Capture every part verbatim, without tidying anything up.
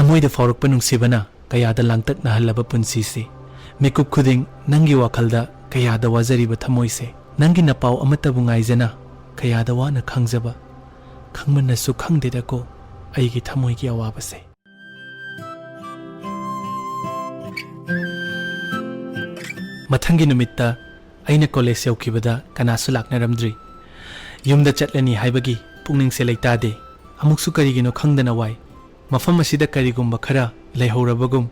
ꯊꯃꯣꯏꯗ ꯐꯥꯎꯔꯛꯄ ꯅꯨꯡꯁꯤꯕꯅ ꯀꯌꯥꯗ ꯂꯥꯡꯇꯛꯅꯍꯜꯂꯕ ꯄꯨꯟꯁꯤꯁꯦ꯫ ꯃꯤꯀꯨꯞ ꯈꯨꯗꯤꯡ ꯅꯪꯒꯤ ꯋꯥꯈꯜꯗ ꯀꯌꯥꯗ ꯋꯥꯖꯔꯤꯕ ꯊꯃꯣꯏꯁꯦ꯫ ꯅꯪꯒꯤ ꯅꯄꯥꯎ ꯑꯃꯠꯇꯕꯨ ꯉꯥꯏꯖꯅ ꯀꯌꯥꯗ ꯋꯥꯅ ꯈꯥꯡꯖꯕ꯫ ꯈꯪꯃꯟꯅꯁꯨ ꯈꯪꯗꯦꯗꯀꯣ ꯑꯩꯒꯤ ꯊꯃꯣꯏꯒꯤ ꯑꯋꯥꯕꯁꯦ꯫ ꯃꯊꯪꯒꯤ ꯅꯨꯃꯤꯠꯇ ꯑꯩꯅ ꯀꯣꯂꯦꯖ ꯌꯧꯈꯤꯕꯗ ꯀꯅꯥꯁꯨ ꯂꯥꯛꯅꯔꯝꯗ꯭ꯔꯤ꯫ ꯌꯨꯝꯗ ꯆꯠꯂꯅꯤ ꯍꯥꯏꯕꯒꯤ ꯄꯨꯛꯅꯤꯡꯁꯦ ꯂꯩꯇꯥꯗꯦ꯫ ꯑꯃꯨꯛꯁꯨ ꯀꯔꯤꯒꯤꯅꯣ ꯈꯪꯗꯅ ꯋꯥꯏ꯫ ꯃꯐꯝ ꯑꯁꯤꯗ ꯀꯔꯤꯒꯨꯝꯕ ꯈꯔ ꯂꯩꯍꯧꯔꯕꯒꯨꯝ,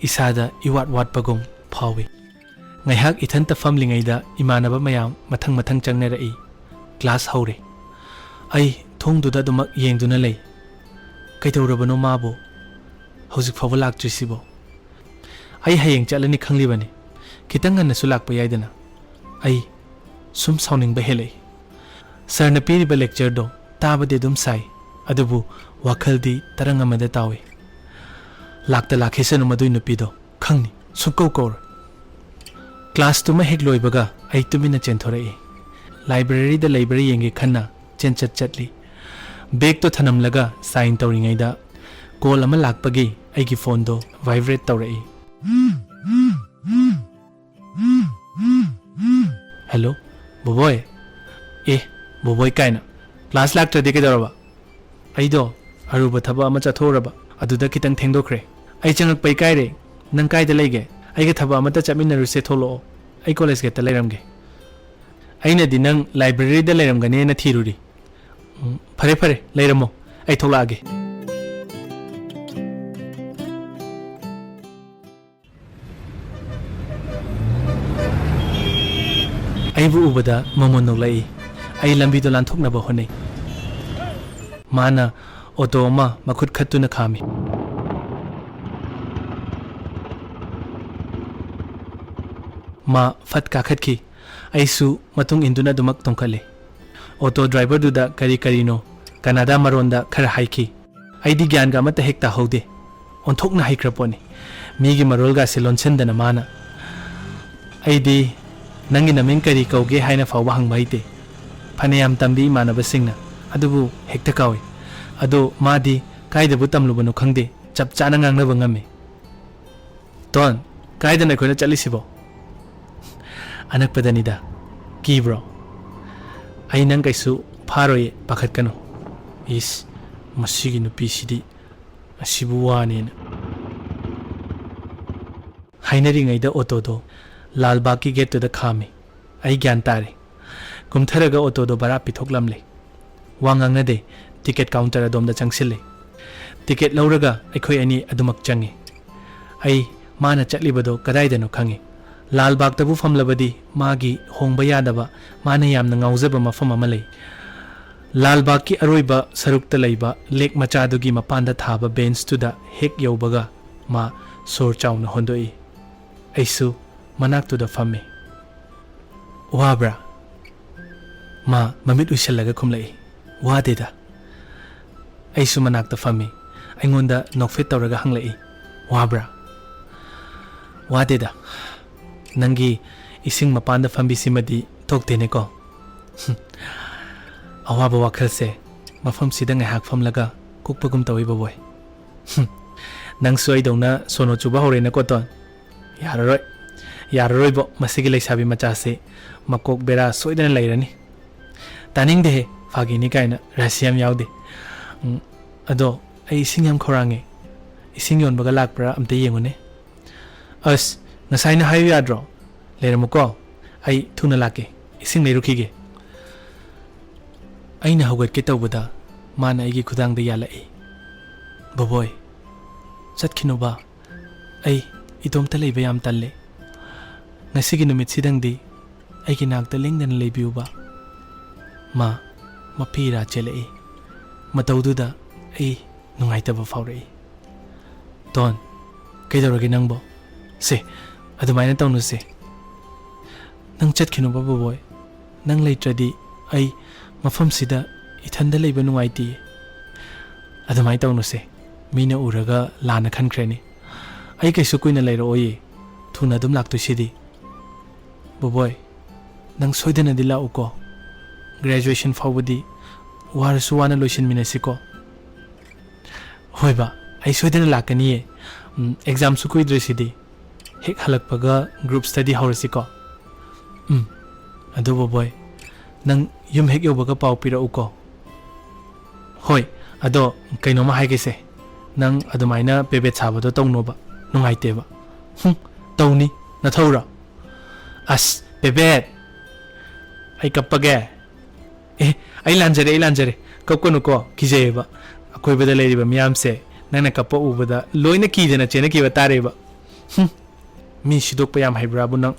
ꯏꯁꯥꯗ ꯏꯋꯥꯠ ꯋꯥꯠꯄꯒꯨꯝ ꯐꯥꯎꯏ꯫ ꯉꯥꯏꯍꯥꯛ ꯏꯊꯟꯇ ꯐꯝꯂꯤꯉꯩꯗ ꯏꯃꯥꯟꯅꯕ ꯃꯌꯥꯝ ꯃꯊꯪ ꯃꯊꯪ ꯆꯪꯅꯔꯛꯏ꯫ ꯀ꯭ꯂꯥꯁ ꯍꯧꯔꯦ꯫ ꯑꯩ ꯊꯣꯡꯗꯨꯗ ꯑꯗꯨꯃꯛ ꯌꯦꯡꯗꯨꯅ ꯂꯩ꯫ ꯀꯩꯗꯧꯔꯕꯅꯣ ꯃꯥꯕꯨ? ꯍꯧꯖꯤꯛ ꯐꯥꯎꯕ ꯂꯥꯛꯇ꯭ꯔꯤꯁꯤꯕꯣ? ꯑꯩ ꯍꯌꯦꯡ ꯆꯠꯂꯅꯤ ꯈꯪꯂꯤꯕꯅꯤ꯫ ꯈꯤꯇꯪ ꯉꯟꯅꯁꯨ ꯂꯥꯛꯄ ꯌꯥꯏꯗꯅ꯫ ꯑꯩ ꯁꯨꯝ ꯁꯥꯎꯅꯤꯡꯕ ꯍꯦꯜꯂꯛꯏ꯫ ꯁꯥꯔꯅ ꯄꯤꯔꯤꯕ ꯂꯦꯛꯆꯔꯗꯣ ꯇꯥꯕꯗꯤ ꯑꯗꯨꯝ ꯁꯥꯏ, ꯑꯗꯨꯕꯨ ꯋꯥꯈꯜꯗꯤ ꯇꯔꯪ ꯑꯃꯗ ꯇꯥꯎꯏ꯫ ꯂꯥꯛꯇ ꯂꯥꯛꯈꯤꯁꯅꯨ ꯃꯗꯨꯏ ꯅꯨꯄꯤꯗꯣ, ꯈꯪꯅꯤ, ꯁꯨꯛꯀꯧ ꯀꯧꯔꯣꯏ꯫ ꯀ꯭ꯂꯥꯁꯇꯨꯃ ꯍꯦꯛ ꯂꯣꯏꯕꯒ ꯑꯩ ꯇꯨꯃꯤꯟꯅ ꯆꯦꯟꯊꯣꯔꯛꯏ꯫ ꯂꯥꯏꯕ꯭ꯔꯦꯔꯤꯗ ꯂꯩꯕ꯭ꯔꯥ ꯌꯦꯡꯒꯦ ꯈꯟꯅ ꯆꯦꯟꯆꯠ ꯆꯠꯂꯤ꯫ ꯕꯦꯒꯇꯣ ꯊꯅꯝꯂꯒ ꯁꯥꯏꯟ ꯇꯧꯔꯤꯉꯩꯗ ꯀꯣꯜ ꯑꯃ ꯂꯥꯛꯄꯒꯤ ꯑꯩꯒꯤ ꯐꯣꯟꯗꯣ ꯚꯥꯏꯕ꯭ꯔꯦꯠ ꯇꯧꯔꯛꯏ꯫ "ꯍꯦꯜꯂꯣ, ꯕꯣꯕꯣꯏ?" "ꯑꯦ, ꯕꯣꯕꯣꯏ ꯀꯥꯏꯅ? ꯀ꯭ꯂꯥꯁ ꯂꯥꯛꯇ꯭ꯔꯗꯤ ꯀꯩꯗꯧꯔꯕ?" "ꯑꯩꯗꯣ ꯑꯔꯨꯕ ꯊꯕꯛ ꯑꯃ ꯆꯠꯊꯣꯛꯎꯔꯕ, ꯑꯗꯨꯗ ꯈꯤꯇꯪ ꯊꯦꯡꯗꯣꯛꯈ꯭ꯔꯦ꯫ ꯑꯩ ꯆꯪꯉꯛꯄ ꯏꯀꯥꯏꯔꯦ꯫ ꯅꯪ ꯀꯥꯏꯗ ꯂꯩꯒꯦ? ꯑꯩꯒ ꯊꯕꯛ ꯑꯃꯇ ꯆꯠꯃꯤꯟꯅꯔꯨꯁꯦ, ꯊꯣꯛꯂꯛꯑꯣ꯫ ꯑꯩ ꯀꯣꯂꯦꯖ ꯒꯦꯠꯇ ꯂꯩꯔꯝꯒꯦ꯫" ꯑꯩꯅꯗꯤ ꯅꯪ ꯂꯥꯏꯕ꯭ꯔꯦꯔꯤꯗ ꯂꯩꯔꯝꯒꯅꯦꯅ ꯊꯤꯔꯨꯔꯤ꯫ "ꯎꯝ, ꯐꯔꯦ ꯐꯔꯦ, ꯂꯩꯔꯝꯃꯣ, ꯑꯩ ꯊꯣꯛꯂꯛꯑꯒꯦ꯫" ꯑꯩꯕꯨ ꯎꯕꯗ ꯃꯃꯣꯟ ꯅꯣꯛꯂꯛꯏ꯫ ꯑꯩ ꯂꯝꯕꯤꯗꯣ ꯂꯥꯟꯊꯣꯛꯅꯕ ꯍꯣꯠꯅꯩ꯫ ꯃꯥꯅ ꯑꯣꯇꯣ ꯑꯃ ꯃꯈꯨꯠ ꯈꯠꯇꯨꯅ ꯈꯥꯝꯃꯤ꯫ ꯃꯥ ꯐꯠ ꯀꯥꯈꯠꯈꯤ꯫ ꯑꯩꯁꯨ ꯃꯇꯨꯡ ꯏꯟꯗꯨꯅ ꯑꯗꯨꯃꯛ ꯇꯣꯡꯈꯠꯂꯦ꯫ ꯑꯣꯇꯣ ꯗ꯭ꯔꯥꯏꯚꯔꯗꯨꯗ ꯀꯔꯤ ꯀꯔꯤꯅꯣ ꯀꯅꯥꯗꯥ ꯃꯔꯣꯟꯗ ꯈꯔ ꯍꯥꯏꯈꯤ꯫ ꯑꯩꯗꯤ ꯒ꯭ꯌꯥꯟꯒ ꯑꯃꯠꯇ ꯍꯦꯛ ꯇꯥꯍꯧꯗꯦ꯫ ꯑꯣꯟꯊꯣꯛꯅ ꯍꯩꯈ꯭ꯔ ꯄꯣꯠꯅꯤ꯫ ꯃꯤꯒꯤ ꯃꯔꯣꯜꯒꯥꯁꯦ ꯂꯣꯟꯁꯤꯟꯗꯅ ꯃꯥꯅ꯫ ꯑꯩꯗꯤ "ꯅꯪꯒꯤ ꯅꯃꯤꯡ ꯀꯔꯤ ꯀꯧꯒꯦ?" ꯍꯥꯏꯅ ꯐꯥꯎꯕ ꯍꯪꯕ ꯍꯩꯇꯦ꯫ ꯐꯅꯌꯥꯝ ꯇꯝꯕꯤ ꯏꯃꯥꯟꯅꯕꯁꯤꯡꯅ, ꯑꯗꯨꯕꯨ ꯍꯦꯛꯇ ꯀꯥꯎꯏ꯫ ꯑꯗꯣ ꯃꯥꯗꯤ ꯀꯥꯏꯗꯕꯨ ꯇꯝꯂꯨꯕꯅꯣ ꯈꯪꯗꯦ, ꯆꯞ ꯆꯥꯅ ꯉꯥꯡꯅꯕ ꯉꯝꯃꯤ꯫ "ꯇꯣꯟ, ꯀꯥꯏꯗꯅꯣ ꯑꯩꯈꯣꯏꯅ ꯆꯠꯂꯤꯁꯤꯕꯣ?" "ꯑꯅꯛꯄꯗꯅꯤꯗ꯫ ꯀꯤꯕ꯭ꯔꯣ? ꯑꯩ ꯅꯪ ꯀꯩꯁꯨ ꯐꯥꯔꯣꯏꯌꯦ, ꯄꯥꯈꯠꯀꯅꯨ꯫" ꯏꯁ, ꯃꯁꯤꯒꯤ ꯅꯨꯄꯤꯁꯤꯗꯤ, ꯑꯁꯤꯕꯨ ꯋꯥꯅꯦꯅ꯫ ꯍꯥꯏꯅꯔꯤꯉꯩꯗ ꯑꯣꯇꯣꯗꯣ ꯂꯥꯜꯕꯥꯒꯀꯤ ꯒꯦꯠꯇꯨꯗ ꯈꯥꯝꯃꯤ꯫ ꯑꯩ ꯒ꯭ꯌꯥꯟ ꯇꯥꯔꯦ꯫ ꯀꯨꯝꯊꯔꯒ ꯑꯣꯇꯣꯗꯣ ꯚꯔꯥ ꯄꯤꯊꯣꯛꯂꯝꯂꯦ꯫ ꯋꯥ ꯉꯥꯡꯅꯗꯦ꯫ ꯇꯤꯀꯦꯠ ꯀꯥꯎꯟꯇꯔ ꯑꯗꯣꯝꯗ ꯆꯪꯁꯤꯜꯂꯦ꯫ ꯇꯤꯀꯦꯠ ꯂꯧꯔꯒ ꯑꯩꯈꯣꯏ ꯑꯅꯤ ꯑꯗꯨꯃꯛ ꯆꯪꯉꯤ꯫ ꯑꯩ ꯃꯥꯅ ꯆꯠꯂꯤꯕꯗꯣ ꯀꯗꯥꯏꯗꯅꯣ ꯈꯪꯉꯤ꯫ ꯂꯥꯜꯕꯥꯒꯇꯕꯨ ꯐꯝꯂꯕꯗꯤ ꯃꯥꯒꯤ ꯍꯣꯡꯕ ꯌꯥꯗꯕ, ꯃꯥꯅ ꯌꯥꯝꯅ ꯉꯥꯎꯖꯕ ꯃꯐꯝ ꯑꯃ ꯂꯩ꯫ ꯂꯥꯜꯕꯥꯒꯀꯤ ꯑꯔꯣꯏꯕ ꯁꯔꯨꯛꯇ ꯂꯩꯕ ꯂꯦꯛ ꯃꯆꯥꯗꯨꯒꯤ ꯃꯄꯥꯟꯗ ꯊꯥꯕ ꯕꯦꯟꯁꯇꯨꯗ ꯍꯦꯛ ꯌꯧꯕꯒ ꯃꯥ ꯁꯣꯔ ꯆꯥꯎꯅ ꯍꯣꯟꯗꯣꯛꯏ꯫ ꯑꯩꯁꯨ ꯃꯅꯥꯛꯇꯨꯗ ꯐꯝꯃꯤ꯫ "ꯋꯥꯕ꯭ꯔꯥ?" ꯃꯥ ꯃꯃꯤꯠ ꯎꯏꯁꯜꯂꯒ ꯈꯨꯝꯂꯛꯏ꯫ "ꯋꯥꯗꯦꯗ꯫" ꯑꯩꯁꯨ ꯃꯅꯥꯛꯇ ꯐꯝꯃꯤ꯫ ꯑꯩꯉꯣꯟꯗ ꯅꯣꯛꯐꯦꯠ ꯇꯧꯔꯒ ꯍꯪꯂꯛꯏ, "ꯋꯥꯕ꯭ꯔꯥ?" "ꯋꯥꯗꯦꯗ꯫ ꯅꯪꯒꯤ ꯏꯁꯤꯡ ꯃꯄꯥꯟꯗ ꯐꯝꯕꯤꯁꯤꯃꯗꯤ ꯊꯣꯛꯇꯦꯅꯦꯀꯣ꯫" ꯑꯋꯥꯕ ꯋꯥꯈꯜꯁꯦ ꯃꯐꯝꯁꯤꯗ ꯉꯥꯏꯍꯥꯛ ꯐꯝꯂꯒ ꯀꯣꯛꯄꯒꯨꯝ ꯇꯧꯏ, ꯕꯣꯕꯣꯏ꯫ "ꯅꯪꯁꯨ ꯑꯩꯗꯧꯅ ꯁꯣꯅꯣ ꯆꯨꯕ ꯍꯧꯔꯦꯅꯀꯣ, ꯇꯣꯟ?" "ꯌꯥꯔꯔꯣꯏ, ꯌꯥꯔꯔꯣꯏꯕꯣ, ꯃꯁꯤꯒꯤ ꯂꯩꯁꯥꯕꯤ ꯃꯆꯥꯁꯦ ꯃꯀꯣꯛ ꯕꯦꯔꯥ ꯁꯣꯏꯗꯅ ꯂꯩꯔꯅꯤ꯫" "ꯇꯥꯅꯤꯡꯗꯦꯍꯦ, ꯐꯥꯒꯤꯅꯤ ꯀꯥꯏꯅ, ꯔꯍꯁ꯭ꯌ ꯌꯥꯝ ꯌꯥꯎꯗꯦ꯫ ꯎꯝ, ꯑꯗꯣ ꯑꯩ ꯏꯁꯤꯡ ꯌꯥꯝ ꯈꯧꯔꯥꯡꯉꯦ, ꯏꯁꯤꯡ ꯌꯣꯟꯕꯒ ꯂꯥꯛꯄ꯭ꯔꯥ ꯑꯝꯇ ꯌꯦꯡꯉꯨꯅꯦ꯫" "ꯑꯁ, ꯉꯁꯥꯏꯅ ꯍꯥꯏꯌꯨ ꯌꯥꯗ꯭ꯔꯣ? ꯂꯩꯔꯝꯃꯨꯀꯣ, ꯑꯩ ꯊꯨꯅ ꯂꯥꯛꯀꯦ, ꯏꯁꯤꯡ ꯂꯩꯔꯨꯈꯤꯒꯦ꯫" ꯑꯩꯅ ꯍꯧꯒꯠꯀꯦ ꯇꯧꯕꯗ ꯃꯥꯅ ꯑꯩꯒꯤ ꯈꯨꯗꯥꯡꯗ ꯌꯥꯜꯂꯛꯏ꯫ "ꯕꯣꯕꯣꯏ, ꯆꯠꯈꯤꯅꯨꯕ, ꯑꯩ ꯏꯇꯣꯝꯇ ꯂꯩꯕ ꯌꯥꯝ ꯇꯜꯂꯦ꯫ ꯉꯁꯤꯒꯤ ꯅꯨꯃꯤꯠꯁꯤꯗꯪꯗꯤ ꯑꯩꯒꯤ ꯅꯥꯛꯇ ꯂꯦꯡꯗꯅ ꯂꯩꯕꯤꯌꯨꯕ꯫" ꯃꯥ ꯃꯄꯤ ꯏꯔꯥ ꯆꯦꯜꯂꯛꯏ꯫ ꯃꯇꯧꯗꯨꯗ ꯑꯩ ꯅꯨꯡꯉꯥꯏꯇꯕ ꯐꯥꯎꯔꯛꯏ꯫ "ꯇꯣꯟ, ꯀꯩꯗꯧꯔꯒꯦ ꯅꯪꯕꯣ? ꯁꯦ, ꯑꯗꯨꯃꯥꯏꯅ ꯇꯧꯅꯨꯁꯦ꯫ ꯅꯪ ꯆꯠꯈꯤꯅꯨꯕ, ꯕꯣꯕꯣꯏ꯫ ꯅꯪ ꯂꯩꯇ꯭ꯔꯗꯤ ꯑꯩ ꯃꯐꯝꯁꯤꯗ ꯏꯊꯟꯗ ꯂꯩꯕ ꯅꯨꯡꯉꯥꯏꯇꯦ꯫" "ꯑꯗꯨꯃꯥꯏꯅ ꯇꯧꯅꯨꯁꯦ꯫ ꯃꯤꯅ ꯎꯔꯒ ꯂꯥꯟꯅ ꯈꯟꯈ꯭ꯔꯅꯤ꯫ ꯑꯩ ꯀꯩꯁꯨ ꯀꯨꯏꯅ ꯂꯩꯔꯛꯑꯣꯏꯌꯦ꯫ ꯊꯨꯅ ꯑꯗꯨꯝ ꯂꯥꯛꯇꯣꯏꯁꯤꯗꯤ꯫" "ꯕꯣꯕꯣꯏ, ꯅꯪ ꯁꯣꯏꯗꯅꯗꯤ ꯂꯥꯛꯎꯀꯣ꯫ ꯒ꯭ꯔꯦꯖꯨꯑꯦꯁꯟ ꯐꯥꯎꯕꯗꯤ ꯋꯥꯔꯁꯨ ꯋꯥꯅ ꯂꯣꯏꯁꯤꯟꯃꯤꯟꯅꯁꯤꯀꯣ꯫" "ꯍꯣꯏ ꯕꯥ, ꯑꯩ ꯁꯣꯏꯗꯅ ꯂꯥꯛꯀꯅꯤꯌꯦ꯫ ꯎꯝ, ꯑꯦꯛꯖꯥꯝꯁꯨ ꯀꯨꯏꯗ꯭ꯔꯤꯁꯤꯗꯤ꯫ ꯍꯦꯛ ꯍꯜꯂꯛꯄꯒ ꯒ꯭ꯔꯨꯞ ꯁ꯭ꯇꯗꯤ ꯍꯧꯔꯁꯤꯀꯣ꯫ ꯎꯝ, ꯑꯗꯨ ꯕꯣꯕꯣꯏ, ꯅꯪ ꯌꯨꯝ ꯍꯦꯛ ꯌꯧꯕꯒ ꯄꯥꯎ ꯄꯤꯔꯛꯎꯀꯣ꯫ ꯍꯣꯏ, ꯑꯗꯣ ꯀꯩꯅꯣꯝꯃ ꯍꯥꯏꯒꯦꯁꯦ, ꯅꯪ ꯑꯗꯨꯃꯥꯏꯅ ꯄꯦꯕꯦꯠ ꯁꯥꯕꯗꯣ ꯇꯧꯅꯣꯕ, ꯅꯨꯡꯉꯥꯏꯇꯦꯕ꯫ ꯍꯨꯝ, ꯇꯧꯅꯤ, ꯅꯊꯧꯔꯣ? ꯑꯁ, ꯄꯦꯕꯦꯠ, ꯑꯩ ꯀꯞꯄꯒꯦ꯫ ꯑꯦ, ꯑꯩ ꯂꯥꯟꯖꯔꯦ, ꯑꯩ ꯂꯥꯟꯖꯔꯦ, ꯀꯞꯀꯅꯨꯀꯣ, ꯀꯤꯖꯩꯌꯦꯕ꯫ ꯑꯀꯣꯏꯕꯗ ꯂꯩꯔꯤꯕ ꯃꯤꯌꯥꯝꯁꯦ ꯅꯪꯅ ꯀꯞꯄ ꯎꯕꯗ ꯂꯣꯏꯅ ꯀꯤꯗꯅ ꯆꯦꯟꯅꯈꯤꯕ ꯇꯥꯔꯦꯕ꯫ ꯍꯨꯝ, ꯃꯤ ꯁꯤꯗꯣꯛꯄ ꯌꯥꯝ ꯍꯩꯕ꯭ꯔꯥꯕꯨ ꯅꯪ?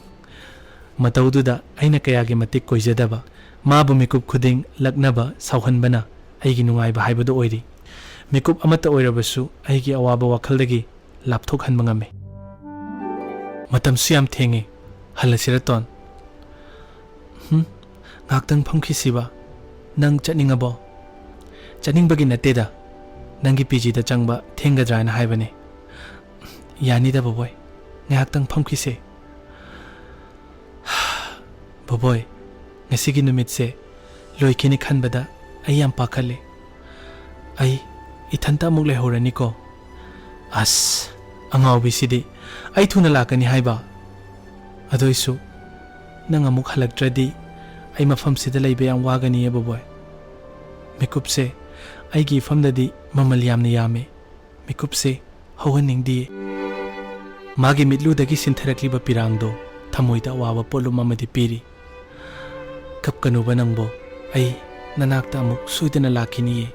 ꯃꯇꯧꯗꯨꯗ ꯑꯩꯅ ꯀꯌꯥꯒꯤ ꯃꯇꯤꯛ ꯀꯣꯏꯖꯗꯕ, ꯃꯥꯕꯨ ꯃꯤꯀꯨꯞ ꯈꯨꯗꯤꯡ ꯂꯛꯅꯕ, ꯁꯥꯎꯍꯟꯕꯅ ꯑꯩꯒꯤ ꯅꯨꯡꯉꯥꯏꯕ ꯍꯥꯏꯕꯗꯨ ꯑꯣꯏꯔꯤ꯫ ꯃꯤꯀꯨꯞ ꯑꯃꯠꯇ ꯑꯣꯏꯔꯕꯁꯨ ꯑꯩꯒꯤ ꯑꯋꯥꯕ ꯋꯥꯈꯜꯗꯒꯤ ꯂꯥꯞꯊꯣꯛꯍꯟꯕ ꯉꯝꯃꯤ꯫ ꯃꯇꯝꯁꯨ ꯌꯥꯝ ꯊꯦꯡꯉꯦ, ꯍꯜꯂꯁꯤꯔ ꯇꯣꯟ? ꯍꯨꯝ? ꯉꯥꯛꯇꯪ ꯐꯝꯈꯤꯁꯤꯕ? ꯅꯪ ꯆꯠꯅꯤꯡꯉꯕꯣ? ꯆꯠꯅꯤꯡꯕꯒꯤ ꯅꯠꯇꯦꯗ, ꯅꯪꯒꯤ ꯄꯤ ꯖꯤꯗ ꯆꯪꯕ ꯊꯦꯡꯒꯗ꯭ꯔꯥꯅ ꯍꯥꯏꯕꯅꯦ꯫ ꯌꯥꯅꯤꯗ ꯕꯣꯕꯣꯏ, ꯉꯥꯏꯍꯥꯛꯇꯪ ꯐꯝꯈꯤꯁꯦ꯫ ꯕꯣꯕꯣꯏ, ꯉꯁꯤꯒꯤ ꯅꯨꯃꯤꯠꯁꯦ ꯂꯣꯏꯈꯤꯅꯤ ꯈꯟꯕꯗ ꯑꯩ ꯌꯥꯝ ꯄꯥꯈꯠꯂꯦ꯫ ꯑꯩ ꯏꯊꯟꯇ ꯑꯃꯨꯛ ꯂꯩꯍꯧꯔꯅꯤꯀꯣ꯫ ꯑꯁ, ꯑꯉꯥꯎꯕꯤꯁꯤꯗꯤ꯫ ꯑꯩ ꯊꯨꯅ ꯂꯥꯛꯀꯅꯤ ꯍꯥꯏꯕ꯫ ꯑꯗꯨꯏꯁꯨ ꯅꯪ ꯑꯃꯨꯛ ꯍꯜꯂꯛꯇ꯭ꯔꯗꯤ ꯑꯩ ꯃꯐꯝꯁꯤꯗ ꯂꯩꯕ ꯌꯥꯝ ꯋꯥꯒꯅꯤꯌꯦ ꯕꯣꯕꯣꯏ꯫ ꯃꯤꯀꯨꯞꯁꯦ ꯑꯩꯒꯤ ꯏꯐꯝꯗꯗꯤ ꯃꯃꯜ ꯌꯥꯝꯅ ꯌꯥꯝꯃꯦ꯫ ꯃꯤꯀꯨꯞꯁꯦ ꯍꯧꯍꯟꯅꯤꯡꯗꯤꯌꯦ꯫ ꯃꯥꯒꯤ ꯃꯤꯠꯂꯨꯗꯒꯤ ꯁꯤꯟꯊꯔꯛꯂꯤꯕ ꯄꯤꯔꯥꯡꯗꯣ ꯊꯃꯣꯏꯗ ꯑꯋꯥꯕ ꯄꯣꯠꯂꯨꯝ ꯑꯃꯗꯤ ꯄꯤꯔꯤ꯫ "ꯀꯞꯀꯅꯨꯕ ꯅꯪꯕꯣ, ꯑꯩ ꯅꯅꯥꯛꯇ ꯑꯃꯨꯛ ꯁꯣꯏꯗꯅ ꯂꯥꯛꯈꯤꯅꯤꯌꯦ꯫"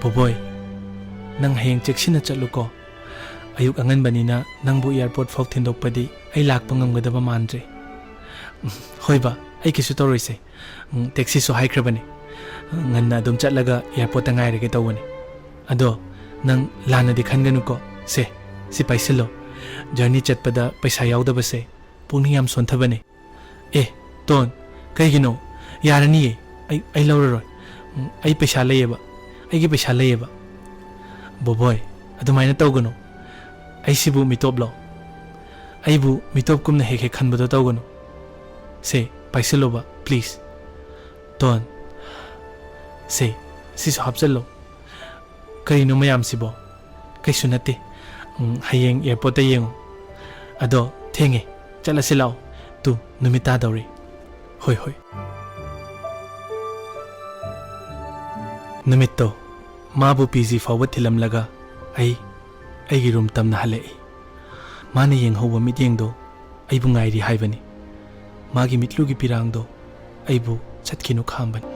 "ꯕꯣꯕꯣꯏ, ꯅꯪ ꯍꯌꯦꯡ ꯆꯦꯛꯁꯤꯟꯅ ꯆꯠꯂꯨꯀꯣ꯫ ꯑꯌꯨꯛ ꯑꯉꯟꯕꯅꯤꯅ ꯅꯪꯕꯨ ꯑꯦꯌꯥꯔꯄꯣꯔꯠ ꯐꯥꯎ ꯊꯤꯟꯗꯣꯛꯄꯗꯤ ꯑꯩ ꯂꯥꯛꯄ ꯉꯝꯒꯗꯕ ꯃꯥꯟꯗ꯭ꯔꯦ꯫" "ꯍꯣꯏ ꯕꯥ, ꯑꯩ ꯀꯩꯁꯨ ꯇꯧꯔꯣꯏꯁꯦ꯫ ꯎꯝ, ꯇꯦꯛꯁꯤꯁꯨ ꯍꯥꯏꯈ꯭ꯔꯕꯅꯤ꯫ ꯉꯟꯅ ꯑꯗꯨꯝ ꯆꯠꯂꯒ ꯑꯦꯌꯥꯔꯄꯣꯔꯠꯇ ꯉꯥꯏꯔꯒꯦ ꯇꯧꯕꯅꯤ꯫ ꯑꯗꯣ ꯅꯪ ꯂꯥꯟꯅꯗꯤ ꯈꯟꯒꯅꯨꯀꯣ꯫ ꯁꯦ, ꯁꯤ ꯄꯥꯏꯁꯤꯜꯂꯣ꯫ ꯖꯔꯅꯤ ꯆꯠꯄꯗ ꯄꯩꯁꯥ ꯌꯥꯎꯗꯕꯁꯦ ꯄꯨꯛꯅꯤꯡ ꯌꯥꯝ ꯁꯣꯟꯊꯕꯅꯦ꯫" "ꯑꯦ, ꯇꯣꯟ, ꯀꯩꯒꯤꯅꯣ? ꯌꯥꯔꯅꯤꯌꯦ, ꯑꯩ, ꯑꯩ ꯂꯧꯔꯔꯣꯏ꯫ ꯎꯝ, ꯑꯩ ꯄꯩꯁꯥ ꯂꯩꯌꯦꯕ, ꯑꯩꯒꯤ ꯄꯩꯁꯥ ꯂꯩꯌꯦꯕ꯫" "ꯕꯣꯕꯣꯏ, ꯑꯗꯨꯃꯥꯏꯅ ꯇꯧꯒꯅꯨ꯫ ꯑꯩꯁꯤꯕꯨ ꯃꯤꯇꯣꯞꯂꯣ? ꯑꯩꯕꯨ ꯃꯤꯇꯣꯞꯀꯨꯝꯅ ꯍꯦꯛ ꯍꯦꯛ ꯈꯟꯕꯗꯣ ꯇꯧꯒꯅꯨ꯫ ꯁꯦ, ꯄꯥꯏꯁꯤꯜꯂꯣꯕ, ꯄ꯭ꯂꯤꯖ꯫ ꯇꯣꯟ, ꯁꯦ, ꯁꯤꯁꯨ ꯍꯥꯞꯆꯜꯂꯣ꯫ "ꯀꯔꯤꯅꯣ ꯃꯌꯥꯝꯁꯤꯕꯣ?" "ꯀꯩꯁꯨ ꯅꯠꯇꯦ꯫ ꯎꯝ, ꯍꯌꯦꯡ ꯑꯦꯌꯔꯄꯣꯔꯠꯇ ꯌꯦꯡꯉꯨ꯫ ꯑꯗꯣ ꯊꯦꯡꯉꯦ, ꯆꯠꯂꯁꯤ ꯂꯥꯛꯑꯣ꯫ ꯇꯨ, ꯅꯨꯃꯤꯠ ꯇꯥꯗꯧꯔꯦ꯫ ꯍꯣꯏ, ꯍꯣꯏ꯫" ꯅꯨꯃꯤꯠꯇꯣ ꯃꯥꯕꯨ ꯄꯤ ꯖꯤ ꯐꯥꯎꯕ ꯊꯤꯜꯂꯝꯂꯒ ꯑꯩ ꯑꯩꯒꯤ ꯔꯨꯝ ꯇꯝꯅ ꯍꯜꯂꯛꯏ꯫ ꯃꯥꯅ ꯌꯦꯡꯍꯧꯕ ꯃꯤꯠꯌꯦꯡꯗꯣ ꯑꯩꯕꯨ ꯉꯥꯏꯔꯤ ꯍꯥꯏꯕꯅꯤ꯫ ꯃꯥꯒꯤ ꯃꯤꯠꯂꯨꯒꯤ ꯄꯤꯔꯥꯡꯗꯣ ꯑꯩꯕꯨ ꯆꯠꯈꯤꯅꯨ ꯈꯥꯝꯕꯅꯤ꯫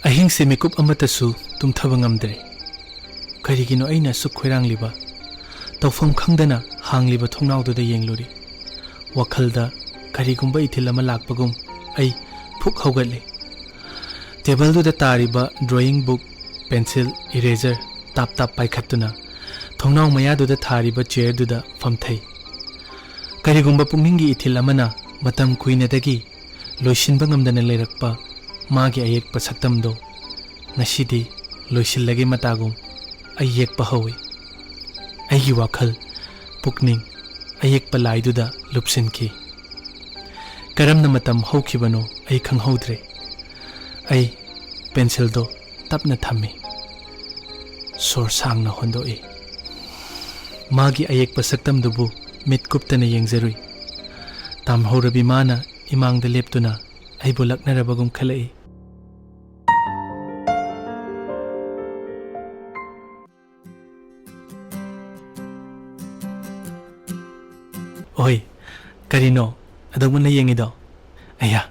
ꯑꯍꯤꯡꯁꯦ ꯃꯤꯀꯨꯞ ꯑꯃꯠꯇꯁꯨ ꯇꯨꯝꯊꯕ ꯉꯝꯗ꯭ꯔꯦ꯫ ꯀꯔꯤꯒꯤꯅꯣ ꯑꯩꯅ ꯑꯁꯨꯛ ꯈꯣꯏꯔꯥꯡꯂꯤꯕ? ꯇꯧꯐꯝ ꯈꯪꯗꯅ ꯍꯥꯡꯂꯤꯕ ꯊꯣꯡꯅꯥꯎꯗꯨꯗ ꯌꯦꯡꯂꯨꯔꯤ꯫ ꯋꯥꯈꯜꯗ ꯀꯔꯤꯒꯨꯝꯕ ꯏꯊꯤꯜ ꯑꯃ ꯂꯥꯛꯄꯒꯨꯝ ꯑꯩ ꯐꯨꯛ ꯍꯧꯒꯠꯂꯤ꯫ ꯇꯦꯕꯜꯗꯨꯗ ꯇꯥꯔꯤꯕ drawing book, pencil, eraser ꯇꯥꯞ ꯇꯥꯞ ꯄꯥꯏꯈꯠꯇꯨꯅ ꯊꯣꯡꯅꯥꯎ ꯃꯌꯥꯗꯨꯗ ꯊꯥꯔꯤꯕ ꯆꯤꯌꯔꯗꯨꯗ ꯐꯝꯊꯩ꯫ ꯀꯔꯤꯒꯨꯝꯕ ꯄꯨꯛꯅꯤꯡꯒꯤ ꯏꯊꯤꯜ ꯑꯃꯅ ꯃꯇꯝ ꯀꯨꯏꯅꯗꯒꯤ ꯂꯣꯏꯁꯤꯟꯕ ꯉꯝꯗꯅ ꯂꯩꯔꯛꯄ ꯃꯥꯒꯤ ꯑꯌꯦꯛꯄ ꯁꯛꯇꯝꯗꯣ ꯉꯁꯤꯗꯤ ꯂꯣꯏꯁꯤꯜꯂꯒꯦ ꯃꯇꯥꯒꯨꯝ ꯑꯩ ꯌꯦꯛꯄ ꯍꯧꯏ꯫ ꯑꯩꯒꯤ ꯋꯥꯈꯜ, ꯄꯨꯛꯅꯤꯡ ꯑꯌꯦꯛꯄ ꯂꯥꯏꯗꯨꯗ ꯂꯨꯞꯁꯤꯟꯈꯤ꯫ ꯀꯔꯝꯅ ꯃꯇꯝ ꯍꯧꯈꯤꯕꯅꯣ ꯑꯩ ꯈꯪꯍꯧꯗ꯭ꯔꯦ꯫ ꯑꯩ ꯄꯦꯟꯁꯤꯜꯗꯣ ꯇꯞꯅ ꯊꯝꯃꯤ꯫ ꯁꯣꯔ ꯁꯥꯡꯅ ꯍꯣꯟꯗꯣꯛꯏ꯫ ꯃꯥꯒꯤ ꯑꯌꯦꯛꯄ ꯁꯛꯇꯝꯗꯨꯕꯨ ꯃꯤꯠ ꯀꯨꯞꯇꯅ ꯌꯦꯡꯖꯔꯨꯏ꯫ ꯇꯥꯝꯍꯧꯔꯕꯤ ꯃꯥꯅ ꯏꯃꯥꯡꯗ ꯂꯦꯞꯇꯨꯅ ꯑꯩꯕꯨ ꯂꯛꯅꯔꯕꯒꯨꯝ ꯈꯜꯂꯛꯏ꯫ ꯑꯣꯏ, ꯀꯔꯤꯅꯣ ꯑꯗꯣꯝꯅ ꯌꯦꯡꯉꯤꯗꯣ? ꯑꯌꯥ,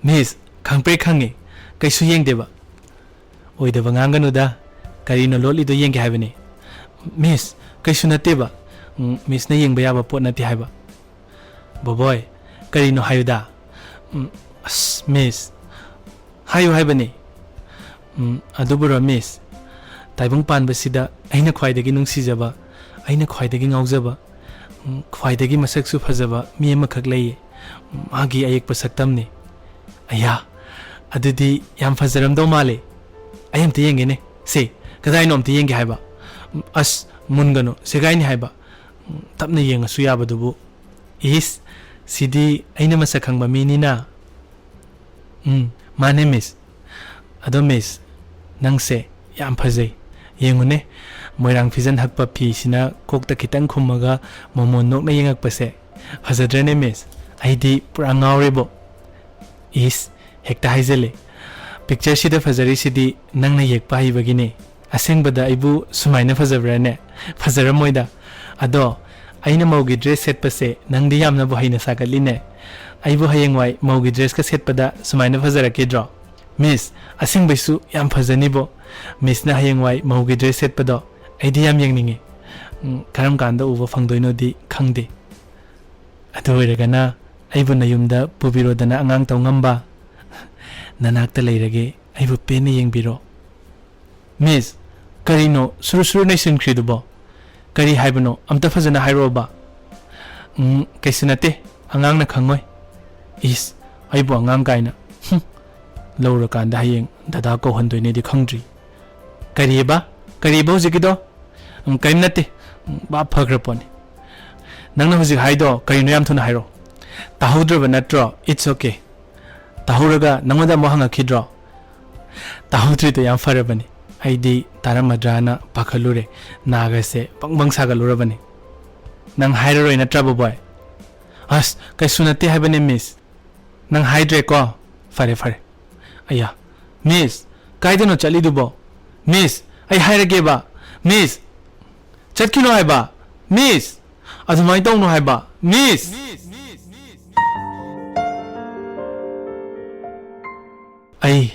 ꯃꯤꯁ, ꯈꯪꯄ꯭ꯔꯦꯛ ꯈꯪꯉꯦ꯫ ꯀꯩꯁꯨ ꯌꯦꯡꯗꯦꯕ꯫ ꯑꯣꯏꯗꯕ ꯉꯥꯡꯒꯅꯨꯗ꯫ ꯀꯔꯤꯅꯣ ꯂꯣꯠꯂꯤꯗꯣ ꯌꯦꯡꯒꯦ ꯍꯥꯏꯕꯅꯤ꯫ ꯃꯤꯁ, ꯀꯩꯁꯨ ꯅꯠꯇꯦꯕ꯫ ꯎꯝ, ꯃꯤꯁꯅ ꯌꯦꯡꯕ ꯌꯥꯕ ꯄꯣꯠ ꯅꯠꯇꯦ ꯍꯥꯏꯕ꯫ ꯕꯣꯕꯣꯏ, ꯀꯔꯤꯅꯣ ꯍꯥꯏꯌꯨꯗ꯫ ꯎꯝ, ꯑꯁ, ꯃꯤꯁ, ꯍꯥꯏꯌꯨ ꯍꯥꯏꯕꯅꯤ꯫ ꯎꯝ, ꯑꯗꯨꯕꯨꯔꯣ ꯃꯤꯁ, ꯇꯥꯏꯕꯪ ꯄꯥꯟꯕꯁꯤꯗ ꯑꯩꯅ ꯈ꯭ꯋꯥꯏꯗꯒꯤ ꯅꯨꯡꯁꯤꯖꯕ, ꯑꯩꯅ ꯈ꯭ꯋꯥꯏꯗꯒꯤ ꯉꯥꯎꯖꯕ, ꯎꯝ, ꯈ꯭ꯋꯥꯏꯗꯒꯤ ꯃꯁꯛꯁꯨ ꯐꯖꯕ ꯃꯤ ꯑꯃꯈꯛ ꯂꯩꯌꯦ꯫ ꯃꯥꯒꯤ ꯑꯌꯦꯛꯄ ꯁꯛꯇꯝꯅꯤ꯫ ꯑꯌꯥ, ꯑꯗꯨꯗꯤ ꯌꯥꯝ ꯐꯖꯔꯝꯗꯧ ꯃꯥꯜꯂꯦ꯫ ꯑꯩ ꯑꯝꯇ ꯌꯦꯡꯒꯦꯅꯦ꯫ ꯁꯦ, ꯀꯗꯥꯏꯅꯣ ꯑꯝꯇ ꯌꯦꯡꯒꯦ ꯍꯥꯏꯕ? ꯎꯝ, ꯑꯁ, ꯃꯨꯟꯒꯅꯨ, ꯁꯦꯒꯥꯏꯅꯤ ꯍꯥꯏꯕ꯫ ꯎꯝ, ꯇꯞꯅ ꯌꯦꯡꯉꯁꯨ ꯌꯥꯕꯗꯨꯕꯨ꯫ ꯏꯁ, ꯁꯤꯗꯤ ꯑꯩꯅ ꯃꯁꯛ ꯈꯪꯕ ꯃꯤꯅꯤꯅ꯫ ꯎꯝ, ꯃꯥꯅꯦ, ꯃꯤꯁ꯫ ꯑꯗꯣ, ꯃꯤꯁ, ꯅꯪꯁꯦ ꯌꯥꯝ ꯐꯖꯩ꯫ ꯌꯦꯡꯉꯨꯅꯦ, ꯃꯣꯏꯔꯥꯡ ꯐꯤꯖꯟ ꯍꯛꯄ ꯐꯤꯁꯤꯅ ꯀꯣꯛꯇ ꯈꯤꯇꯪ ꯈꯨꯝꯃꯒ ꯃꯣꯃꯣꯟ ꯅꯣꯛꯅ ꯌꯦꯡꯉꯛꯄꯁꯦ꯫ ꯐꯖꯗ꯭ꯔꯅꯦ, ꯃꯤꯁ? ꯑꯩꯗꯤ ꯄꯨꯔꯥ ꯉꯥꯎꯔꯦꯕꯣ꯫ ꯏꯁ, ꯍꯦꯛꯇ ꯍꯥꯏꯖꯜꯂꯦ꯫ ꯄꯤꯛꯆꯔꯁꯤꯗ ꯐꯖꯔꯤꯁꯤꯗꯤ ꯅꯪꯅ ꯌꯦꯛꯄ ꯍꯩꯕꯒꯤꯅꯦ꯫ ꯑꯁꯦꯡꯕꯗ ꯑꯩꯕꯨ ꯁꯨꯃꯥꯏꯅ ꯐꯖꯕ꯭ꯔꯥꯅꯦ? ꯐꯖꯔꯝꯃꯣꯏꯗ꯫ ꯑꯗꯣ, ꯑꯩꯅ ꯃꯧꯒꯤ ꯗ꯭ꯔꯦꯁ ꯁꯦꯠꯄꯁꯦ ꯅꯪꯗꯤ ꯌꯥꯝꯅꯕꯨ ꯍꯩꯅ ꯁꯥꯒꯠꯂꯤꯅꯦ꯫ ꯑꯩꯕꯨ ꯍꯌꯦꯡꯋꯥꯏ ꯃꯧꯒꯤ ꯗ꯭ꯔꯦꯁꯀ ꯁꯦꯠꯄꯗ ꯁꯨꯃꯥꯏꯅ ꯐꯖꯔꯛꯀꯗ꯭ꯔꯣ? ꯃꯤꯁ, ꯑꯁꯦꯡꯕꯩꯁꯨ ꯌꯥꯝ ꯐꯖꯅꯤꯕꯣ꯫ ꯃꯤꯁꯅ ꯍꯌꯦꯡꯋꯥꯏ ꯃꯧꯒꯤ ꯗ꯭ꯔꯦꯁ ꯁꯦꯠꯄꯗꯣ ꯑꯩꯗꯤ ꯌꯥꯝ ꯌꯦꯡꯅꯤꯡꯉꯤ꯫ ꯎꯝ, ꯀꯔꯝ ꯀꯥꯟꯗ ꯎꯕ ꯐꯪꯗꯣꯏꯅꯣꯗꯤ ꯈꯪꯗꯦ꯫ ꯑꯗꯨ ꯑꯣꯏꯔꯒꯅ ꯑꯩꯕꯨ ꯅꯌꯨꯝꯗ ꯄꯨꯕꯤꯔꯣꯗꯅ, ꯑꯉꯥꯡ ꯇꯧ ꯉꯝꯕ꯫ ꯅꯅꯥꯛꯇ ꯂꯩꯔꯒꯦ, ꯑꯩꯕꯨ ꯄꯦꯟꯅ ꯌꯦꯡꯕꯤꯔꯣ꯫ ꯃꯤꯁ, ꯀꯔꯤꯅꯣ ꯁꯨꯔꯨ ꯁꯨꯔꯨ ꯅꯩꯁꯤꯟꯈ꯭ꯔꯤꯗꯨꯕꯣ? ꯀꯔꯤ ꯍꯥꯏꯕꯅꯣ? ꯑꯝꯇ ꯐꯖꯅ ꯍꯥꯏꯔꯛꯑꯣꯕ꯫ ꯎꯝ, ꯀꯩꯁꯨ ꯅꯠꯇꯦ, ꯑꯉꯥꯡꯅ ꯈꯪꯉꯣꯏ꯫ ꯏꯁ, ꯑꯩꯕꯨ ꯑꯉꯥꯡ ꯀꯥꯏꯅ꯫ ꯍꯨꯝ, ꯂꯧꯔꯀꯥꯟꯗ ꯍꯌꯦꯡ ꯗꯗꯥ ꯀꯧꯍꯟꯗꯣꯏꯅꯦꯗꯤ ꯈꯪꯗ꯭ꯔꯤ꯫ ꯀꯔꯤꯑꯕ? ꯀꯔꯤꯑꯕ ꯍꯧꯖꯤꯛꯀꯤꯗꯣ? ꯎꯝ, ꯀꯔꯤꯝ ꯅꯠꯇꯦ꯫ ꯎꯝ, ꯚꯥꯞ ꯐꯈ꯭ꯔ ꯄꯣꯠꯅꯤ꯫ ꯅꯪꯅ ꯍꯧꯖꯤꯛ ꯍꯥꯏꯗꯣ ꯀꯔꯤꯅꯣ? ꯌꯥꯝ ꯊꯨꯅ ꯍꯥꯏꯔꯣ꯫ ꯇꯥꯍꯧꯗ꯭ꯔꯕ ꯅꯠꯇ꯭ꯔꯣ? It's okay꯫ ꯇꯥꯍꯧꯔꯒ ꯅꯪꯉꯣꯟꯗ ꯑꯃꯨꯛ ꯍꯪꯉꯛꯈꯤꯗ꯭ꯔꯣ? ꯇꯥꯍꯧꯗ꯭ꯔꯤꯗꯣ ꯌꯥꯝ ꯐꯔꯕꯅꯤ꯫ ꯑꯩꯗꯤ ꯇꯥꯔꯝꯃꯗ꯭ꯔꯥꯅ ꯄꯥꯈꯠꯂꯨꯔꯦ꯫ ꯅꯥꯒꯁꯦ ꯕꯪ ꯕꯪ ꯁꯥꯒꯠꯂꯨꯔꯕꯅꯤ꯫ ꯅꯪ ꯍꯥꯏꯔꯔꯣꯏ ꯅꯠꯇ꯭ꯔꯕ, ꯕꯣꯏ? ꯑꯁ, ꯀꯩꯁꯨ ꯅꯠꯇꯦ ꯍꯥꯏꯕꯅꯦ, ꯃꯤꯁ꯫ ꯅꯪ ꯍꯥꯏꯗ꯭ꯔꯦꯀꯣ? ꯐꯔꯦ, ꯐꯔꯦ꯫ ꯑꯌꯥ, ꯃꯤꯁ, ꯀꯥꯏꯗꯅꯣ ꯆꯠꯂꯤꯗꯨꯕꯣ? ꯃꯤꯁ, ꯑꯩ ꯍꯥꯏꯔꯒꯦꯕ꯫ ꯃꯤꯁ, ꯆꯠꯈꯤꯅꯣ ꯍꯥꯏꯕ꯫ ꯃꯤꯁ, ꯑꯗꯨꯃꯥꯏꯅ ꯇꯧꯅꯣ ꯍꯥꯏꯕ꯫ ꯃꯤꯁ! ꯑꯩ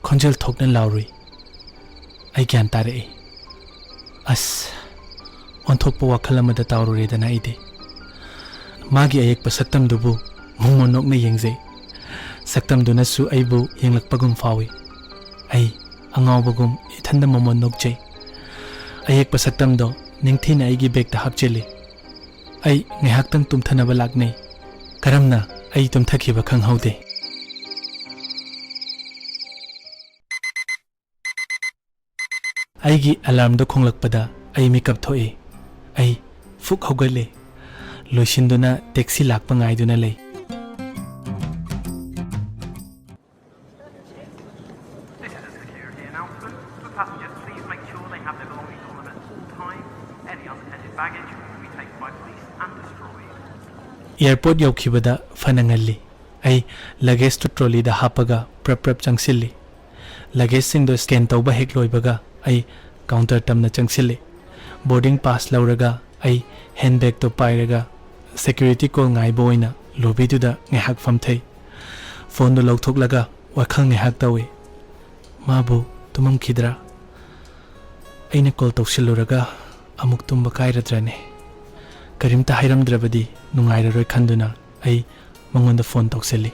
ꯈꯣꯟꯖꯦꯜ ꯊꯣꯛꯅ ꯂꯥꯎꯔꯨꯏ꯫ ꯑꯩ ꯒ꯭ꯌꯥꯟ ꯇꯥꯔꯛꯏ꯫ ꯑꯁ, ꯑꯣꯟꯊꯣꯛꯄ ꯋꯥꯈꯜ ꯑꯃꯗ ꯇꯥꯎꯔꯨꯔꯦꯗꯅ ꯑꯩꯗꯤ꯫ ꯃꯥꯒꯤ ꯑꯌꯦꯛꯄ ꯁꯛꯇꯝꯗꯨꯕꯨ ꯃꯣꯃꯣꯟ ꯅꯣꯛꯅ ꯌꯦꯡꯖꯩ꯫ ꯁꯛꯇꯝꯗꯨꯅꯁꯨ ꯑꯩꯕꯨ ꯌꯦꯡꯂꯛꯄꯒꯨꯝ ꯐꯥꯎꯏ꯫ ꯑꯩ ꯑꯉꯥꯎꯕꯒꯨꯝ ꯏꯊꯟꯗ ꯃꯣꯃꯣꯟ ꯅꯣꯛꯆꯩ꯫ ꯑꯌꯦꯛꯄ ꯁꯛꯇꯝꯗꯣ ꯅꯤꯡꯊꯤꯅ ꯑꯩꯒꯤ ꯕꯦꯒꯇ ꯍꯥꯞꯆꯤꯜꯂꯤ꯫ ꯑꯩ ꯉꯥꯏꯍꯥꯛꯇꯪ ꯇꯨꯝꯊꯅꯕ ꯂꯥꯛꯅꯩ꯫ ꯀꯔꯝꯅ ꯑꯩ ꯇꯨꯝꯊꯈꯤꯕ ꯈꯪꯍꯧꯗꯦ꯫ ꯑꯩꯒꯤ ꯑꯦꯂꯥꯔꯝꯗꯣ ꯈꯣꯡꯂꯛꯄꯗ ꯑꯩ ꯃꯤꯀꯞ ꯊꯣꯛꯏ꯫ ꯑꯩ ꯐꯨꯛ ꯍꯧꯒꯠꯂꯤ꯫ ꯂꯣꯏꯁꯤꯟꯗꯨꯅ ꯇꯦꯛꯁꯤ ꯂꯥꯛꯄ ꯉꯥꯏꯗꯨꯅ ꯂꯩ꯫ This is a security announcement. For passengers, please make sure they have their belongings on them at all times. Any unattended baggage will be taken by police and destroyed. Airport ꯌꯧꯈꯤꯕꯗ ꯐꯅ ꯉꯜꯂꯤ꯫ ꯑꯩ ꯂꯒꯦꯖꯇꯨ ꯇ꯭ꯔꯣꯂꯤꯗ ꯍꯥꯞꯄꯒ ꯄ꯭ꯔꯞ ꯄ꯭ꯔꯞ ꯆꯪꯁꯤꯜꯂꯤ꯫ ꯂꯒꯦꯖꯁꯤꯡꯗꯣ scan ꯇꯧꯕ ꯍꯦꯛ ꯂꯣꯏꯕꯒ ꯑꯩ counter ꯇꯝꯅ ꯆꯪꯁꯤꯜꯂꯤ꯫ ꯕꯣꯔꯗꯤꯡ ꯄꯥꯁ ꯂꯧꯔꯒ ꯑꯩ ꯍꯦꯟꯕꯦꯒꯇꯣ ꯄꯥꯏꯔꯒ ꯁꯦꯀ꯭ꯌꯨꯔꯤꯇꯤ ꯀꯣꯜ ꯉꯥꯏꯕ ꯑꯣꯏꯅ ꯂꯣꯕꯤꯗꯨꯗ ꯉꯥꯏꯍꯥꯛ ꯐꯝꯊꯩ꯫ ꯐꯣꯟꯗꯨ ꯂꯧꯊꯣꯛꯂꯒ ꯋꯥꯈꯜ ꯉꯥꯏꯍꯥꯛ ꯇꯧꯏ꯫ ꯃꯥꯕꯨ ꯇꯨꯝꯃꯝꯈꯤꯗ꯭ꯔꯥ? ꯑꯩꯅ ꯀꯣꯜ ꯇꯧꯁꯤꯜꯂꯨꯔꯒ ꯑꯃꯨꯛ ꯇꯨꯝꯕ ꯀꯥꯏꯔꯗ꯭ꯔꯅꯦ? ꯀꯔꯤꯝꯇ ꯍꯥꯏꯔꯝꯗ꯭ꯔꯕꯗꯤ ꯅꯨꯡꯉꯥꯏꯔꯔꯣꯏ ꯈꯟꯗꯨꯅ ꯑꯩ ꯃꯉꯣꯟꯗ ꯐꯣꯟ ꯇꯧꯁꯤꯜꯂꯤ꯫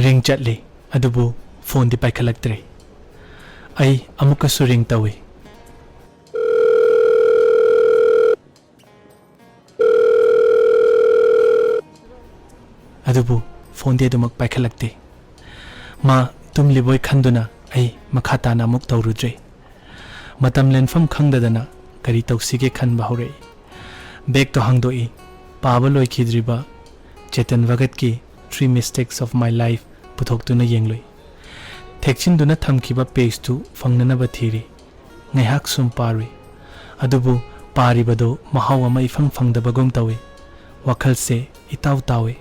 ꯔꯤꯡ ꯆꯠꯂꯤ, ꯑꯗꯨꯕꯨ ꯐꯣꯟꯗꯤ ꯄꯥꯏꯈꯠꯂꯛꯇ꯭ꯔꯦ꯫ ꯑꯩ ꯑꯃꯨꯛꯀꯁꯨ ꯔꯤꯡ ꯇꯧꯏ꯫ ꯑꯗꯨꯕꯨ ꯐꯣꯟꯗꯤ ꯑꯗꯨꯃꯛ ꯄꯥꯏꯈꯠꯂꯛꯇꯦ꯫ ꯃꯥ ꯇꯨꯝꯂꯤꯕꯣꯏ ꯈꯟꯗꯨꯅ ꯑꯩ ꯃꯈꯥ ꯇꯥꯅ ꯑꯃꯨꯛ ꯇꯧꯔꯨꯗ꯭ꯔꯦ꯫ ꯃꯇꯝ ꯂꯦꯟꯐꯝ ꯈꯪꯗꯗꯅ ꯀꯔꯤ ꯇꯧꯁꯤꯒꯦ ꯈꯟꯕ ꯍꯧꯔꯛꯏ꯫ ꯕꯦꯒꯇꯣ ꯍꯥꯡꯗꯣꯛꯏ꯫ ꯄꯥꯕ ꯂꯣꯏꯈꯤꯗ꯭ꯔꯤꯕ Chetan ꯚꯒꯠꯀꯤ Three Mistakes of My Life ꯄꯨꯊꯣꯛꯇꯨꯅ ꯌꯦꯡꯂꯨꯏ꯫ ꯊꯦꯛꯆꯤꯟꯗꯨꯅ ꯊꯝꯈꯤꯕ ꯄꯦꯖꯇꯨ ꯐꯪꯅꯅꯕ ꯊꯤꯔꯤ꯫ ꯉꯥꯏꯍꯥꯛ ꯁꯨꯝ ꯄꯥꯔꯨꯏ꯫ ꯑꯗꯨꯕꯨ ꯄꯥꯔꯤꯕꯗꯨ ꯃꯍꯥꯎ ꯑꯃ ꯏꯐꯪ ꯐꯪꯗꯕꯒꯨꯝ ꯇꯧꯏ꯫ ꯋꯥꯈꯜꯁꯦ ꯏꯇꯥꯎ ꯇꯥꯎꯏ꯫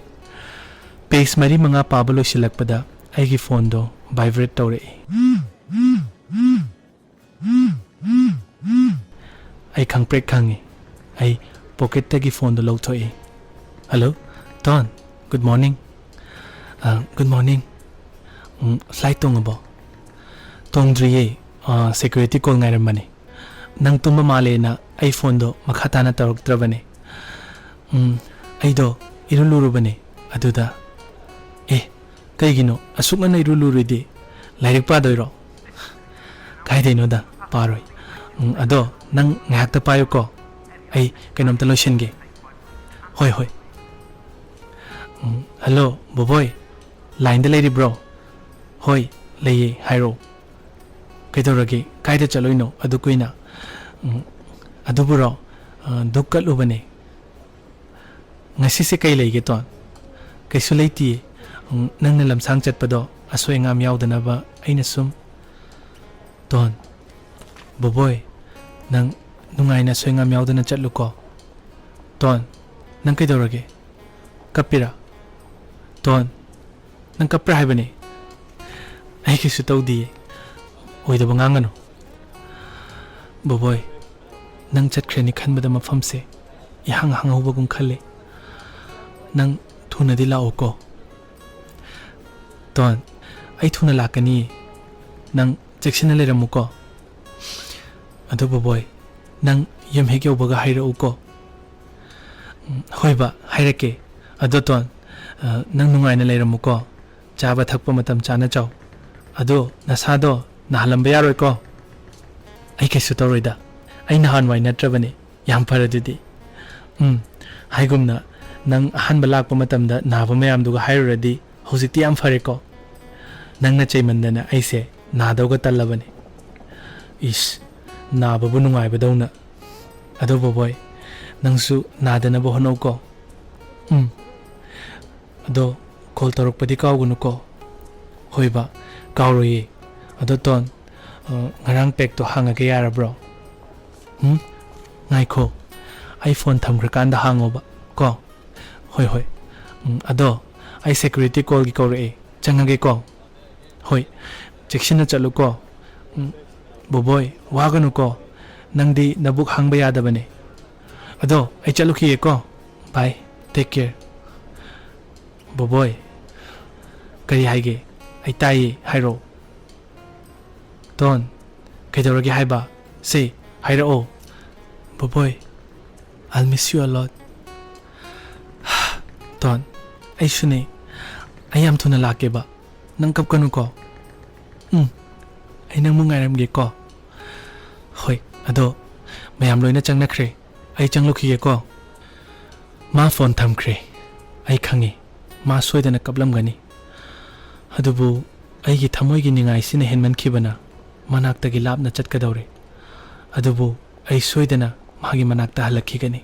ꯄꯦꯖ ꯃꯔꯤ ꯃꯉꯥ ꯄꯥꯕ ꯂꯣꯏꯁꯤꯜꯂꯛꯄꯗ ꯑꯩꯒꯤ ꯐꯣꯟꯗꯣ ꯚꯥꯏꯕ꯭ꯔꯦꯠ ꯇꯧꯔꯛꯏ꯫ ꯑꯩ ꯈꯪꯄ꯭ꯔꯦꯛ ꯈꯪꯉꯤ꯫ ꯑꯩ ꯄꯣꯀꯦꯠꯇꯒꯤ ꯐꯣꯟꯗꯨ ꯂꯧꯊꯣꯛꯏ꯫ "ꯍꯜꯂꯣ, ꯇꯣꯟ꯫ Good morning." "ꯑ, ꯒꯨꯗ ꯃꯣꯔꯅꯤꯡ꯫ ꯎꯝ, ꯐ꯭ꯂꯥꯏꯠ ꯇꯣꯡꯉꯕꯣ?" "ꯇꯣꯡꯗ꯭ꯔꯤꯌꯦ꯫ ꯑ, ꯁꯦꯀ꯭ꯌꯨꯔꯤꯇꯤ ꯀꯣꯜ ꯉꯥꯏꯔꯝꯕꯅꯤ꯫ ꯅꯪ ꯇꯨꯝꯕ ꯃꯥꯜꯂꯦꯅ ꯑꯩ ꯐꯣꯟꯗꯣ ꯃꯈꯥ ꯇꯥꯅ ꯇꯧꯔꯛꯇ꯭ꯔꯕꯅꯦ꯫ ꯎꯝ, ꯑꯩꯗꯣ ꯏꯔꯨ ꯂꯨꯔꯨꯕꯅꯦ꯫ ꯑꯗꯨꯗ, ꯑꯦ, ꯀꯩꯒꯤꯅꯣ ꯑꯁꯨꯛ ꯉꯟꯅ ꯏꯔꯨ ꯂꯨꯔꯤꯗꯤ? ꯂꯥꯏꯔꯤꯛ ꯄꯥꯗꯣꯏꯔꯣ?" "ꯀꯥꯏꯗꯩꯅꯣꯗ, ꯄꯥꯔꯣꯏ꯫ ꯎꯝ, ꯑꯗꯣ ꯅꯪ ꯉꯥꯏꯍꯥꯛꯇ ꯄꯥꯏꯌꯨꯀꯣ, ꯑꯩ ꯀꯩꯅꯣꯝꯇ ꯂꯣꯏꯁꯤꯟꯒꯦ꯫" "ꯍꯣꯏ, ꯍꯣꯏ꯫" ꯎꯝ, "ꯍꯜꯂꯣ, ꯕꯣꯕꯣꯏ, ꯂꯥꯏꯟꯗ ꯂꯩꯔꯤꯕ꯭ꯔꯣ?" "ꯍꯣꯏ, ꯂꯩꯌꯦ, ꯍꯥꯏꯔꯛꯑꯣ꯫" ꯀꯩꯗꯧꯔꯒꯦ? ꯀꯥꯏꯗ ꯆꯠꯂꯨꯏꯅꯣ ꯑꯗꯨ ꯀꯨꯏꯅ? ꯎꯝ, ꯑꯗꯨꯕꯨꯔꯣ, ꯑ, ꯗꯨꯛ ꯀꯠꯂꯨꯕꯅꯦ꯫ ꯉꯁꯤꯁꯦ ꯀꯩ ꯂꯩꯒꯦ, ꯇꯣꯟ? ꯀꯩꯁꯨ ꯂꯩꯇꯤꯌꯦ꯫ ꯎꯝ, ꯅꯪꯅ ꯂꯝꯁꯥꯡ ꯆꯠꯄꯗꯣ ꯑꯁꯣꯏ ꯑꯉꯥꯝ ꯌꯥꯎꯗꯅꯕ ꯑꯩꯅ ꯁꯨꯝ꯫ ꯇꯣꯟ, ꯕꯣꯕꯣꯏ, ꯅꯪ ꯅꯨꯡꯉꯥꯏꯅ ꯑꯁꯣꯏ ꯑꯉꯥꯝ ꯌꯥꯎꯗꯅ ꯆꯠꯂꯨꯀꯣ꯫ ꯇꯣꯟ, ꯅꯪ ꯀꯩꯗꯧꯔꯒꯦ? ꯀꯞꯄꯤꯔꯥ? ꯇꯣꯟ, ꯅꯪ ꯀꯞꯄ꯭ꯔꯥ ꯍꯥꯏꯕꯅꯦ? ꯑꯩ ꯀꯩꯁꯨ ꯇꯧꯗꯤꯌꯦ꯫ ꯑꯣꯏꯗꯕ ꯉꯥꯡꯒꯅꯨ꯫ ꯕꯣꯕꯣꯏ, ꯅꯪ ꯆꯠꯈ꯭ꯔꯅꯤ ꯈꯟꯕꯗ ꯃꯐꯝꯁꯦ ꯏꯍꯥꯡ ꯍꯥꯡꯍꯧꯕꯒꯨꯝ ꯈꯜꯂꯦ꯫ ꯅꯪ ꯊꯨꯅꯗꯤ ꯂꯥꯛꯎꯀꯣ꯫ ꯇꯣꯟ, ꯑꯩ ꯊꯨꯅ ꯂꯥꯛꯀꯅꯤ꯫ ꯅꯪ ꯆꯦꯛꯁꯤꯟꯅ ꯂꯩꯔꯝꯃꯨꯀꯣ꯫ ꯑꯗꯨ ꯕꯣꯕꯣꯏ, ꯅꯪ ꯌꯨꯝ ꯍꯦꯛ ꯌꯧꯕꯒ ꯍꯥꯏꯔꯛꯎꯀꯣ꯫ ꯎꯝ, ꯍꯣꯏ ꯕꯥ, ꯍꯥꯏꯔꯛꯀꯦ꯫ ꯑꯗꯣ ꯇꯣꯟ, ꯑ, ꯅꯪ ꯅꯨꯡꯉꯥꯏꯅ ꯂꯩꯔꯝꯃꯨꯀꯣ꯫ ꯆꯥꯕ ꯊꯛꯄ ꯃꯇꯝ ꯆꯥꯅ ꯆꯥꯎ꯫ ꯑꯗꯣ ꯅꯁꯥꯗꯣ ꯅꯥꯍꯜꯂꯝꯕ ꯌꯥꯔꯣꯏꯀꯣ꯫ ꯑꯩ ꯀꯩꯁꯨ ꯇꯧꯔꯣꯏꯗ꯫ ꯑꯩ ꯅꯍꯥꯟꯋꯥꯏ ꯅꯠꯇ꯭ꯔꯕꯅꯦ꯫ ꯌꯥꯝ ꯐꯔꯗꯨꯗꯤ꯫ ꯎꯝ, ꯍꯥꯏꯒꯨꯝꯅ ꯅꯪ ꯑꯍꯥꯟꯕ ꯂꯥꯛꯄ ꯃꯇꯝꯗ ꯅꯥꯕ ꯃꯌꯥꯝꯗꯨꯒ ꯍꯥꯏꯔꯨꯔꯗꯤ ꯍꯧꯖꯤꯛꯇꯤ ꯌꯥꯝ ꯐꯔꯦꯀꯣ꯫ ꯅꯪꯅ ꯆꯩꯃꯟꯗꯅ ꯑꯩꯁꯦ ꯅꯥꯗꯧꯒ ꯇꯜꯂꯕꯅꯦ꯫ ꯏꯁ, ꯅꯥꯕꯕꯨ ꯅꯨꯡꯉꯥꯏꯕꯗꯧꯅ꯫ ꯑꯗꯣ ꯕꯣꯕꯣꯏ, ꯅꯪꯁꯨ ꯅꯥꯗꯅꯕ ꯍꯣꯠꯅꯧꯀꯣ꯫ ꯎꯝ꯫ ꯑꯗꯣ call ꯇꯧꯔꯛꯄꯗꯤ ꯀꯥꯎꯒꯅꯨꯀꯣ꯫ ꯍꯣꯏ ꯕꯥ, ꯀꯥꯎꯔꯣꯏꯌꯦ꯫ ꯑꯗꯣ ꯇꯣꯟ, ꯑ, ꯉꯔꯥꯡ packꯇꯣ ꯍꯥꯡꯉꯒꯦ ꯌꯥꯔꯕ꯭ꯔꯣ? ꯎꯝ? ꯉꯥꯏꯈꯣ, ꯑꯩ phone ꯊꯝꯈ꯭ꯔꯀꯥꯟꯗ ꯍꯥꯡꯉꯣꯕ ꯀꯣ꯫ ꯍꯣꯏ, ꯍꯣꯏ꯫ ꯎꯝ, ꯑꯗꯣ ꯑꯩ security callꯒꯤ ꯀꯧꯔꯛꯑꯦ, ꯆꯪꯉꯒꯦꯀꯣ꯫ ꯍꯣꯏ, ꯆꯦꯛꯁꯤꯟꯅ ꯆꯠꯂꯨꯀꯣ꯫ ꯎꯝ, ꯕꯣꯕꯣꯏ, ꯋꯥꯒꯅꯨꯀꯣ꯫ ꯅꯪꯗꯤ ꯅꯕꯨꯛ ꯍꯥꯡꯕ ꯌꯥꯗꯕꯅꯦ꯫ ꯑꯗꯣ ꯑꯩ ꯆꯠꯂꯨꯈꯤꯒꯦꯀꯣ꯫ Bye, take care꯫ ꯕꯣꯕꯣꯏ, ꯀꯔꯤ ꯍꯥꯏꯒꯦ? ꯑꯩ ꯇꯥꯏꯌꯦ, ꯍꯥꯏꯔꯛꯑꯣ꯫ ꯇꯣꯟ, ꯀꯩꯗꯧꯔꯒꯦ ꯍꯥꯏꯕ? ꯁꯦ, ꯍꯥꯏꯔꯛꯑꯣ꯫ ꯕꯣꯕꯣꯏ, I'll miss you a lot꯫ Tone, ꯑꯩꯁꯨꯅꯦ꯫ ꯑꯩ ꯌꯥꯝ ꯊꯨꯅ ꯂꯥꯛꯀꯦꯕ꯫ ꯅꯪ ꯀꯞꯀꯅꯨꯀꯣ꯫ ꯎꯝ, ꯑꯩ ꯅꯪꯕꯨ ꯉꯥꯏꯔꯝꯒꯦꯀꯣ꯫ ꯍꯣꯏ, ꯑꯗꯣ ꯃꯌꯥꯝ ꯂꯣꯏꯅ ꯆꯪꯅꯈ꯭ꯔꯦ꯫ ꯑꯩ ꯆꯪꯂꯨꯈꯤꯒꯦꯀꯣ꯫ ꯃꯥ phone ꯊꯝꯈ꯭ꯔꯦ꯫ ꯑꯩ ꯈꯪꯉꯤ, ꯃꯥ ꯁꯣꯏꯗꯅ ꯀꯞꯂꯝꯒꯅꯤ꯫ ꯑꯗꯨꯕꯨ ꯑꯩꯒꯤ ꯊꯃꯣꯏꯒꯤ ꯅꯤꯡꯉꯥꯏꯁꯤꯅ ꯍꯦꯟꯃꯟꯈꯤꯕꯅ ꯃꯅꯥꯛꯇꯒꯤ ꯂꯥꯞꯅ ꯆꯠꯀꯗꯧꯔꯦ꯫ ꯑꯗꯨꯕꯨ ꯑꯩ ꯁꯣꯏꯗꯅ ꯃꯥꯒꯤ ꯃꯅꯥꯛꯇ ꯍꯜꯂꯛꯈꯤꯒꯅꯤ꯫